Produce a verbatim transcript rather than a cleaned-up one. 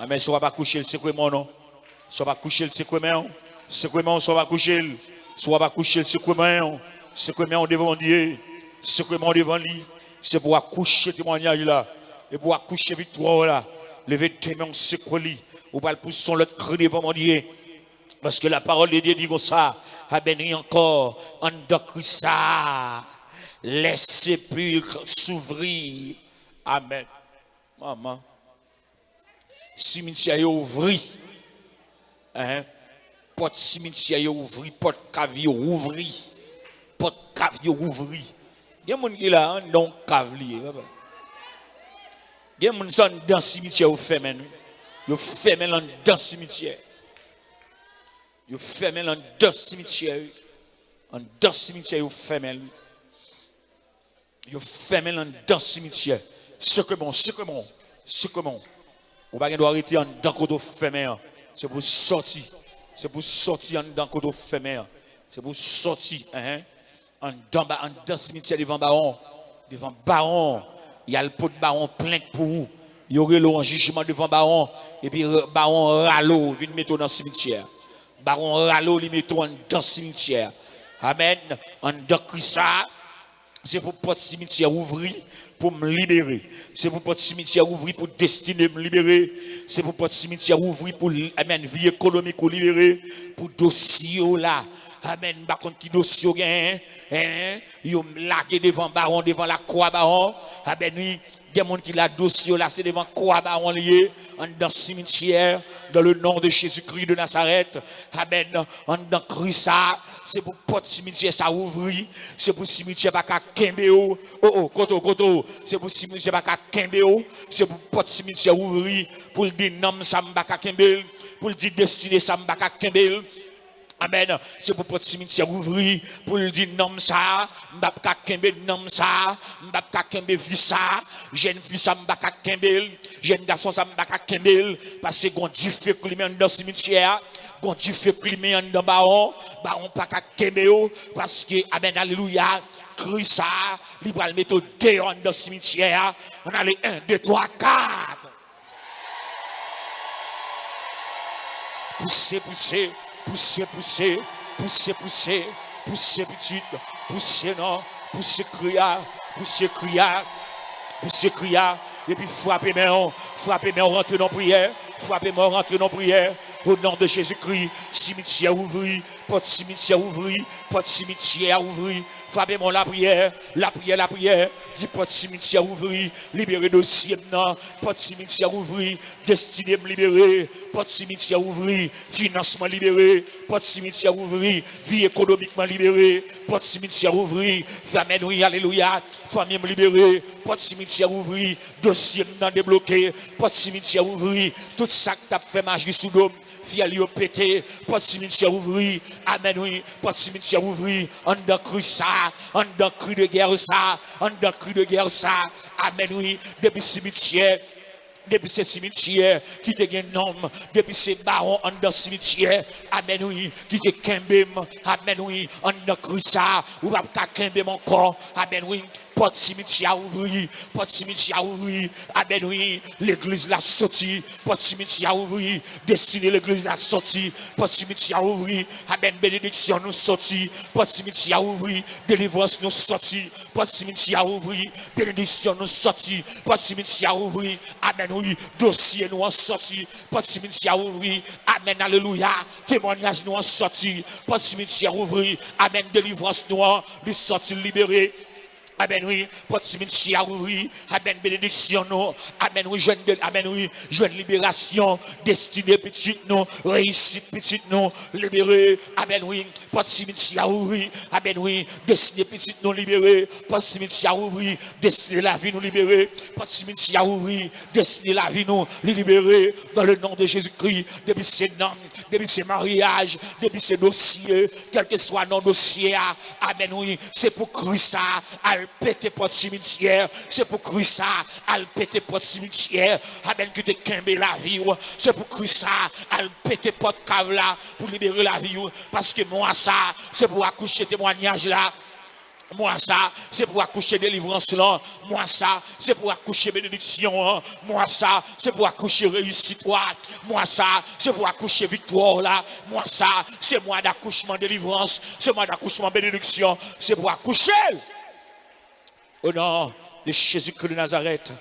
Amèn. Si w ap akouche l, sekwe men w non. Si w ap akouche l, sekwe men w. Sekwe men w, si w ap akouche l. Si w ap akouche l, sekwe men w. Sekwe men w devan Bondye. Sekwe men w devan li. Se pou w akouche temwanyaj la. E pou w akouche viktwa w la. Leve de men w, sekwe li. Ou pral pouse yon lòt kri devan Bondye. Paske la parole de Dieu di konsa, amèn, wi ankò, anndan Kris sa, les sépulcres s'ouvrirent. Amèn. Manman. Simityè yo ouvri. Hein? Pòt simityè yo ouvri, pòt kav yo ouvri. Pòt kav yo ouvri. Gen moun ki la anndan yon kav li ye, papa. Gen moun sa anndan simityè yo fèmen l wi. Yo fèmen l anndan simityè. Yo fèmen l anndan simityè wi. Anndan simityè yo fèmen l wi. Yo fèmen l anndan simityè. Sekreman, sekreman, sekreman. Ou pa gen dwa rete anndan kote w fèmen an. Se pou w sòti. Se pou w sòti anndan kote w fèmen an. Se pou w sòti, enhen. Anndan ba, anndan simityè devan bawon. Devan bawon. Y al pot bawon plent pou ou. Yo rele w an jijman devan bawon. Epi r-, bawon rale w vin mete w nan simityè. Bawon rale w, li mete w anndan simityè. Amèn. Anndan Kris la, se pou pòt simityè ouvri pou m libere. Se pou pòt simityè ouvri pou destine m libere. Se pou pòt simityè ouvri pou, amèn, vi ekonomik ou libere. Pou dosye w la. Amèn. M pa konn ki dosye w genyen. Hein? Yo lage devan bawon, devan lakwa bawon. Amèn, wi. Gen moun ki la dosye yo la, se devan kwa bawon li ye, anndan simityè, dans le nom de Jésus-Christ de Nazareth. Amèn. Anndan Kris sa, se pou pòt simityè sa ouvri, se pou simityè pa ka kenbe w. O, o, kote w, kote w. Se pou simityè pa ka kenbe w, se pou pòt simityè ouvri, pou l di nanm sa m pa ka kenbe l, pou l di destine sa m pa ka kenbe l. Amèn. Se pou pòt simityè ouvri, pou l di nanm sa, m p ap ka kenbe nanm sa, m p ap ka kenbe fi sa, jèn fi sa m pa ka kenbe l, jèn gason sa m pa ka kenbe l, paske gon dife k limen anndan simityè a, gon dife k limen anndan bawon, bawon pa ka kenbe w, paske, amèn, alelouya, Kris sa, li pral mete w deyò anndan simityè a, ann ale, en, de, twa, kat. Pouse, pouse, pouse, pouse, pouse, pouse, pouse pitit, pouse non, pouse kri a, pouse kri a, pouse kri a, epi frape men w, frape men w, rantre nan priyè, frape men w, rantre nan priyè, o non de Jezikri, simityè ouvri, pòt simityè ouvri, pòt simityè a ouvri, frape men w, lapriyè, lapriyè, lapriyè, di pòt simityè ouvri, libere dosye m nan, pòt simityè ouvri, destine m libere, pòt simityè ouvri, finans mwen libere, pòt simityè ouvri, vi ekonomik mwen libere, pòt simityè ouvri, amèn wi, alelouya, fanmi m libere, pòt simityè ouvri, dosye m nan debloke, pòt simityè ouvri, tout sa k t ap fè maji sou do m, fyèl yo pete, pòt simityè ouvri, amèn wi, pòt simityè ouvri, anndan kri sa, anndan kri de gè sa, anndan kri de gè sa, amèn wi, depi simityè, depi se simityè ki te gen non m, depi se bawon anndan simityè, amèn wi, ki te kenbe m, amèn wi, anndan kri sa, ou p ap ka kenbe m ankò, amèn wi, pòt simityè a ouvri, pòt simityè a ouvri, amèn wi, legliz la soti, pòt simityè a ouvri, destine legliz la soti, pòt simityè a ouvri, amèn, benediksyon nou soti, pòt simityè a ouvri, delivrans nou soti, pòt simityè a ouvri, benediksyon nou sòti, pòt simityè a ouvri, amèn wi, dosye nou an sòti, pòt simityè a ouvri, amèn, alelouya, temwanyaj nou an sòti, pòt simityè a ouvri, amèn, delivrans nou an, li sòti, libere, amèn wi, pòt simityè a ouvri, amèn, benediksyon nou, amèn wi, jwenn de, amèn wi, jwenn liberasyon, destine pitit nou, reyisit pitit nou, libere, amèn wi, pòt simityè a ouvri, amèn wi, destine pitit nou libere, pòt simityè a ouvri, destine lavi nou libere, pòt simityè a ouvri, destine lavi nou li libere, dans le nom de Jésus-Christ, depi se nanm, depi se maryaj, depi se dosye, kèlkeswa non dosye a, amèn wi, se pou kri sa, al pete pòt simityè, se pou kri sa, al pete pòt simityè, amèn, ki te kenbe lavi w, se pou kri sa, al pete pòt kav la, pou libere lavi w, paske mwa sa, se pou akouche temwanyaj la, Mwa sa, se pou akouche delivrans lan. Mwa sa, se pou akouche benediksyon an. Mwa sa, se pou akouche reyisit ou a. Mwa sa, se pou akouche viktwa w la. Mwa sa, se mwa dakouchman delivrans. Se mwa dakouchman benediksyon. Se pou akouche. Au nom de Jésus-Christ de Nazareth,